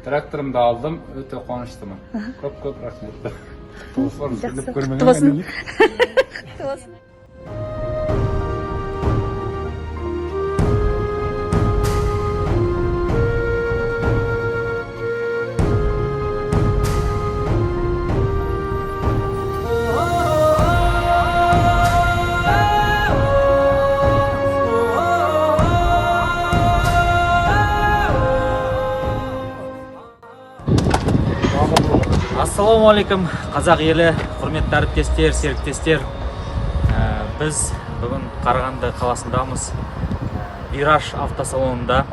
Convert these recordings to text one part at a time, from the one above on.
Тракторымды алдым, өте қуаныштымын. Көп көп рахмет. Жақсы, құтты болсын, құтты болсын. Ассалаумағалейкум, қазақ елі, құрметті әріптестер, серіктестер. Біз бүгін Қарағанды қаласындамыз. Вираж автосалонында.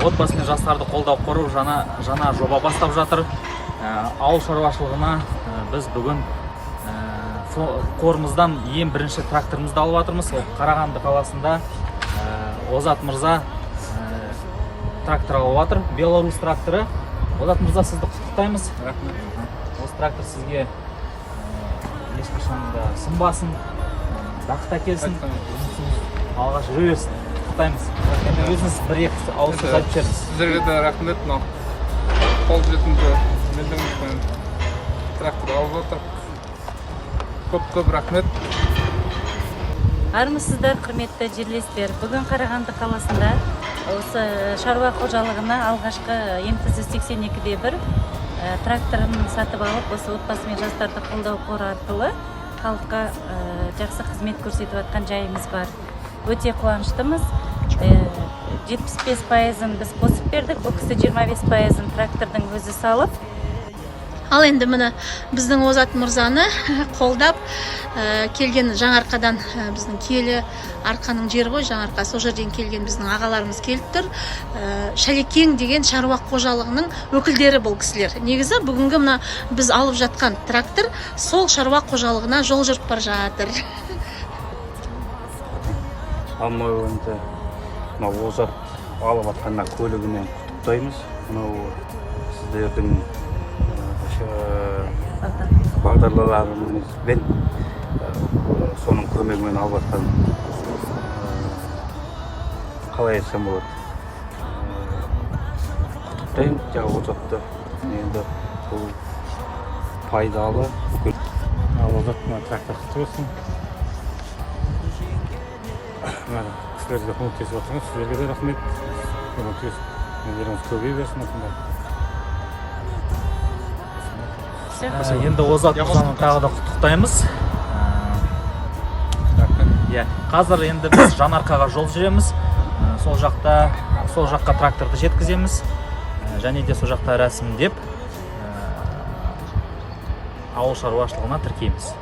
Отбасы мен жастарды қолдау қоры жаңа жоба бастап жатыр. Ауыл шаруашылығына біз бүгін қорымыздан ең бірінші тракторымызды алып жатырмыз. Ол Қарағанды қаласында Озат мырза трактор алып жатыр, Беларусь тракторы. Озат мырза, сізді құттықтаймыз. Рахмет. Осы трактор сізге ешқашан да сынбасын, бақыт әкелсін, жұмысыңыз алға жүре берсін. Құттықтаймыз. Енді өзіңіз бір екі ауыз сөз айтып жіберіңіз. Сіздерге де рахмет, мынау қолжетімді мүлдем трактор алып жатыр. Көп көп рахмет. Армысыздар, құрметті жерлестер! Бүгін Қарағанды қаласында осы шаруа қожалығына алғашқы МТЗ 82-де 1 тракторын сатып алып, осы отбасы мен жастарды қолдау қоры арқылы халыққа жақсы қызмет көрсетіп жатқан жайымыз бар. Өте қуаныштымыз. 75 пайызын біз қосып бердік, бұл кісі 25 пайызын трактордың өзі салып. Ал енді, міне, біздің Озат мырзаны қолдап келген Жаңаарқадан, біздің киелі Арқаның жері ғой Жаңаарқа, сол жерден келген біздің ағаларымыз келіп тұр. Шалекең деген шаруа қожалығының өкілдері бұл кісілер. Негізі бүгінгі мына біз алып жатқан трактор сол шаруа қожалығына жол жүріп бара жатыр. Ал мынау енді мынау Озат алып жатқан мына көлігімен құттықтаймыз. Мынау сіздердің бағдарламаларыңызбен, соның көмегімен алып жатқан, қалай айтсам болады, құттықтаймын жаңағы Озатты. Енді бұл пайдалы бүкіл Ал, Озат, мына трактор құтты болсын. Мына кісілерге көмектесіп отырыңыз, сіздерге де рахмет. Көмектесіп, нелеріңіз көбейе берсін осындай. Енді Озат мырзаны тағы да құттықтаймыз. Рахмет. Иә, қазір енді біз Жанарқаға жол жүреміз. Сол жаққа тракторды жеткіземіз. Және де сол жақта рәсімдеп, ауыл шаруашылығына тіркейміз.